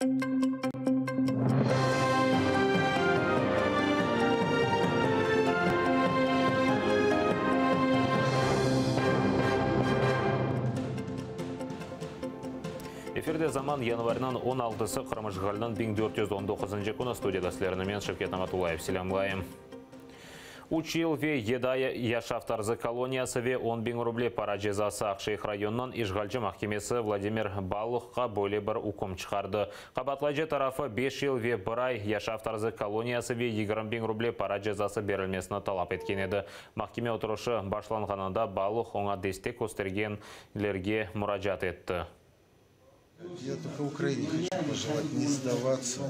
Efirde Zaman, yanvarniñ on altısı, Qırım işğaliniñ 1419-ncı künü. Studiyada sizlerni men, Şevket Namatullayev, selâmlayım. Üç yıl ve yedi ay yaşav tarzı koloniyası ve 10.000 ruble para cezası Aqşeyh rayonınıñ işğalci mahkemesi Vladimir Baluhqa böyle bir üküm çıqardı. Qabaatlayıcı tarafı beş yıl ve bir ay yaşav tarzı koloniyası ve 20.000 ruble para cezası berilmesini talap etken edi. Mahkeme oturışı başlanğanında Baluh oña destek köstergenlerge muracaat etti. Я только Украине хочу пожелать не сдаваться,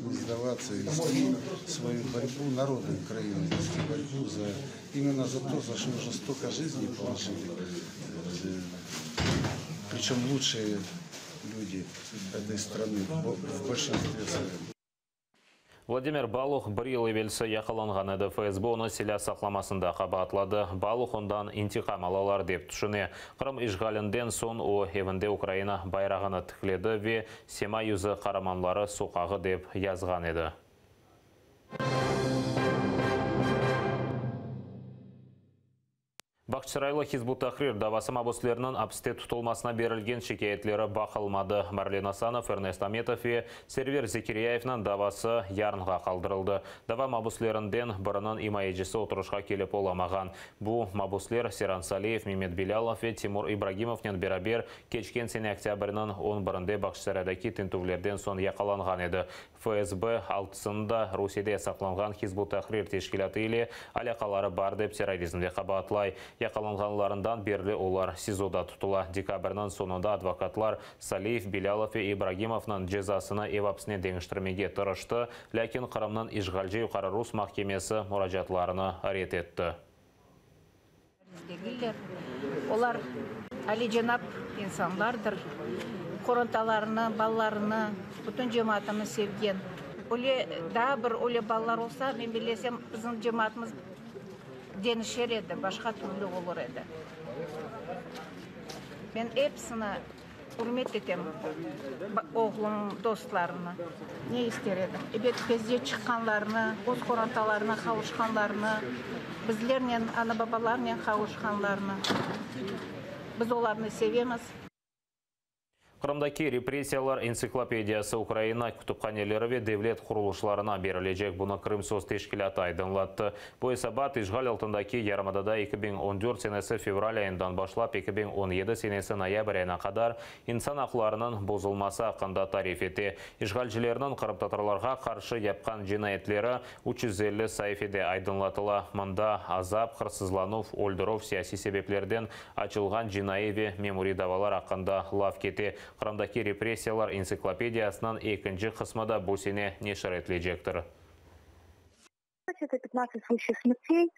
не сдаваться и вести свою борьбу народу Украины, вести борьбу за, именно за то, за что уже столько жизней положили. Причем лучшие люди этой страны в большинстве своем. Vladimir Baluh bir yıl evelsi yaqalanğan edi. FSB onı silâ saqlamasında qabaatladı. Baluh ondan intiqam alalar dep tüşüne. Qırım işğalinden soñ o, evinde Ukraina bayrağını tikledi ve Sema yüzü qaramanları soqağı dep yazğan edi. Bağçasaraylı Hizb ut-Tahrir davası mabüsleriniñ apiste tutulmasına berilgen şikâyetleri baqılmadı. Marlen Asanov, Ernest Ametov ve Server Zekiryayevniñ davası yarınğa qaldırıldı. Dava mabüslerinden biriniñ imayecisi oturışqa kelip olamağan. Bu mabüsler Seyran Saliyev, Memet Belâlov ve Timur İbragimovnen beraber keçken sene oktâbrniñ on birinde Bağçasaraydaki tintüvlerden soñ yaqalanğan edi. FSB, altısını da Rusiyede yasaqlanğan Hizb ut-Tahrir teşkilâtı ile alâqaları bar dep terrorizmde qabaatlay. Yaqalanğanlarından berli olar SİZOda tutula. Dekabrniñ soñunda advokatlar Saliyev, Bilâlov ve İbragimovnıñ cezasını ev apsine deñiştirmege tırıştı, lâkin Qırımnıñ işğalci Yuqarı rus mahkemesi muracaatlarını red etti. Degiller. Olar alicenap insanlardır. Qorantalarını, balalarını, bütün cemaatını sevgen. Öyle daa bir öyle balalar olsa, men bellesem, bizim cemaatımız deñişer edi, başqa türlü olur edi. Men episini Ürmet etem oğlum dostlarını. Ne ister edim? Ebet, tezce çıqqanlarını, öz qorantalarına qavuşqanlarını, bizlernen, ana-babalarnen qavuşqanlarını. Biz olarnı sevemiz. Qırımdaki repressiyalar entsiklopediyası Ukraina kütüphaneleri ve devlet qurulışlarına berilecek. Bunı Krımsos teşkilâtı aydınlattı. Bu esabat, işğal altındaki yarımadada 2014 senesi fevral ayından başlap 2017 senesi noyabr ayına qadar insan aqlarınıñ bozulması aqqında tarif ete. İşğalcilerniñ qırımtatarlarğa qarşı yapqan cinayetleri 350 saifede aydınlatıla. Mında azap, hırsızlanuv, öldürüv, siyasiy sebeplerden açılğan cinaiy ve memuriy davalar aqqında laf kete. Qırımdaki repressiyalar entsiklopediyasınıñ ekinci qısmı da bu sene neşir etilecektir. Это 15 случаев смертей,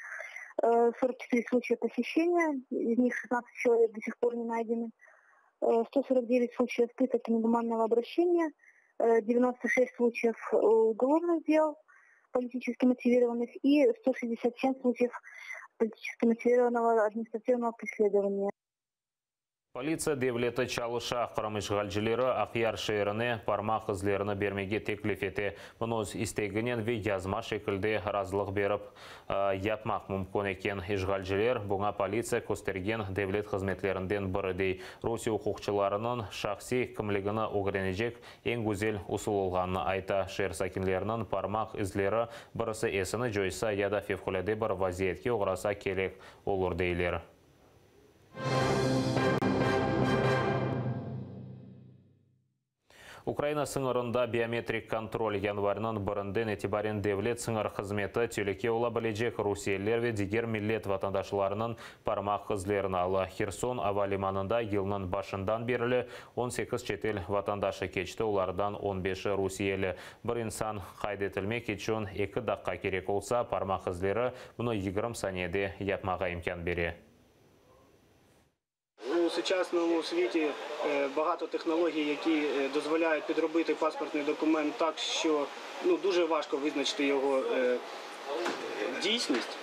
44 случая похищения, из них 16 человек до сих пор не найдены, 149 случаев пыток и негуманного обращения, 96 случаев уголовных дел, политически мотивированных, и 167 случаев политически мотивированного административного преследования. Politsiya devleti çalışa, Qırım işğalcileri Aqyar şeerine parmaq izlerini bermege teklif ete. Bunı öz isteginen ve yazma şekilde razılıq berip yapmaq mümkün eken. İşğalciler buña politsiya köstergen devlet hızmetlerinden biri dey. Rusiye uquqçılarınıñ şahsiy kimligini ögrenecek eñ güzel usul olğanını ayta. Şeer sakinleriniñ parmaq izleri birisi esini coysa ya da fevqulâde bir vaziyetke oğrasa kerek olur deyler. Ukraina sıñırında biometrik kontrol yanvarniñ birinden itibaren Devlet sıñır hızmeti telüke ola bilecek rusiyeliler ve diger millet vatandaşlarınıñ parmaq izlerini ala. Herson ava limanında yılnıñ başından berli 18 çetel vatandaşı keçti, olardan on beşi rusiyeli. Bir insan qayd etilmek içün eki daqqa kerek olsa, parmaq izleri bunı yigirmi saniyede yapmağa imkân bere. У сучасному світі багато технологій, які дозволяють підробити паспортний документ так, що ну, дуже важко визначити його дійсність.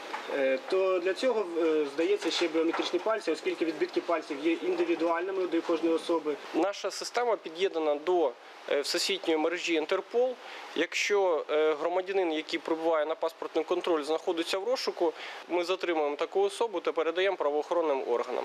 То для цього здається ще біометричні пальці, оскільки відбитки пальців є індивідуальними до кожної особи. Наша система під'єднана до Всесвітньої мережі Інтерпол. Якщо громадянин, який прибуває на паспортний контроль, знаходиться в розшуку, ми затримуємо таку особу та передаємо правоохоронним органам.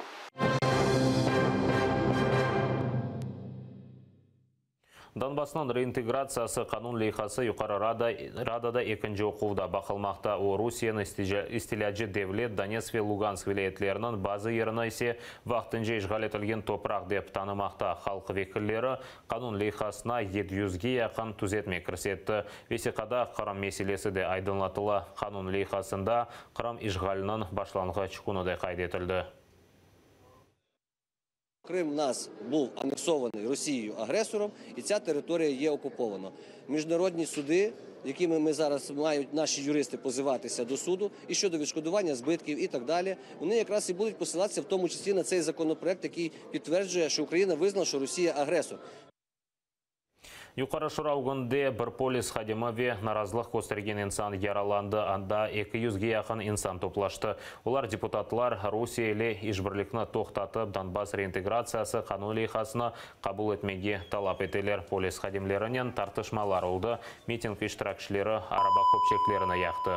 Donbassnıñ reintegratsiyası qanun leyhası Yuqarı Rada Radada ekinci oquvda baqılmaqta. O, Rusiyeniñ istilâcı devlet Donetsk ve Lugansk vilâyetleriniñ bazı yerini ise vaqtınca işğal etilgen topraq dep tanımaqta. Halq vekilleri qanun leyhasına yedi yüzge yaqın tüzetme kirsetti. Vesiqada Qırım meselesi de aydınlatıla. Qanun leyhasında Qırım işğaliniñ başlanğıç künü de qayd etildi. Крим у нас був анексований Росією агресором, і ця територія є окупована. Міжнародні суди, якими ми зараз мають наші юристи позиватися до суду, і щодо відшкодування збитків і так далі, вони якраз і будуть посилатися в тому числі на цей законопроект, який підтверджує, що Україна визнала, що Росія агресор. Yuqarı Şura ögünde bir polis hadimi ve narazılıq köstergen insan yaralandı. Anda 200ge yaqın insan toplaştı. Olar deputatlar Rusiye ile işbirlikni toqtatıp, Donbass reintegratsiyası qanun leyhasını qabul etmege talap eteler. Polis hadimlerinen tartışmalar oldı. Miting iştirakçileri araba köpçeklerini yaqtı.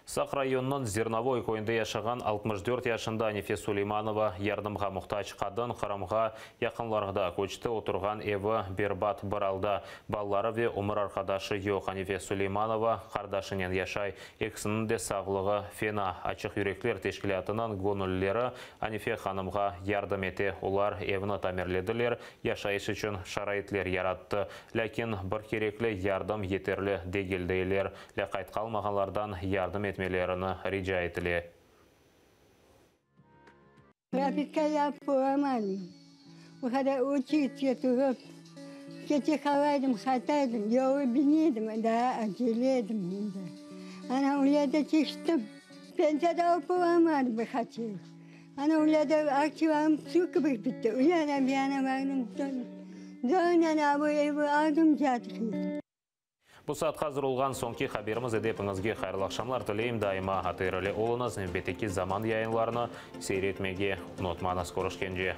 Saq rayonınıñ Zernovoy köyünde yaşağan 64 yaşında Anife Suleymanova yardımğa muhtac. Qadın Qırımğa yaqınlarda köçti, oturğan evi berbat bir alda. Balaları ve ömür arqadaşı yoq. Anife Suleymanova qardaşınen yaşay. Ekisiniñ de sağlığı fena. Açıq yürekler teşkilâtınıñ göñüllileri Anife hanımğa yardım ete. Olar evni tamirlediler, yaşayış içün şaraitler yarattı. Lâkin bir kerekli yardım yeterli degil, deyler. Lâqayt qalmağanlardan yardım etmelerini rica etile. Propiska yapıp olamadım. O qadar oçeredge turıp, keçe qalaydım, qataydım, yolu bilmeydim, daa acele edim endi. Ana olarda keçtim. Pensiya da alıp olamadım bir qaç yıl. Ana olarda aktsiyalarım suv kibi bitti. O yana, bu yana bardım. Zornen bu evi aldım, yatıq. Bu saat hazır olğan soñki haberimiz edi. Epiñizge hayırlı aqşamlar tileyim. Daima ATR ile oluñız. Nevbetteki zaman yayınlarını seyir etmege unutmañız. Körüşkence.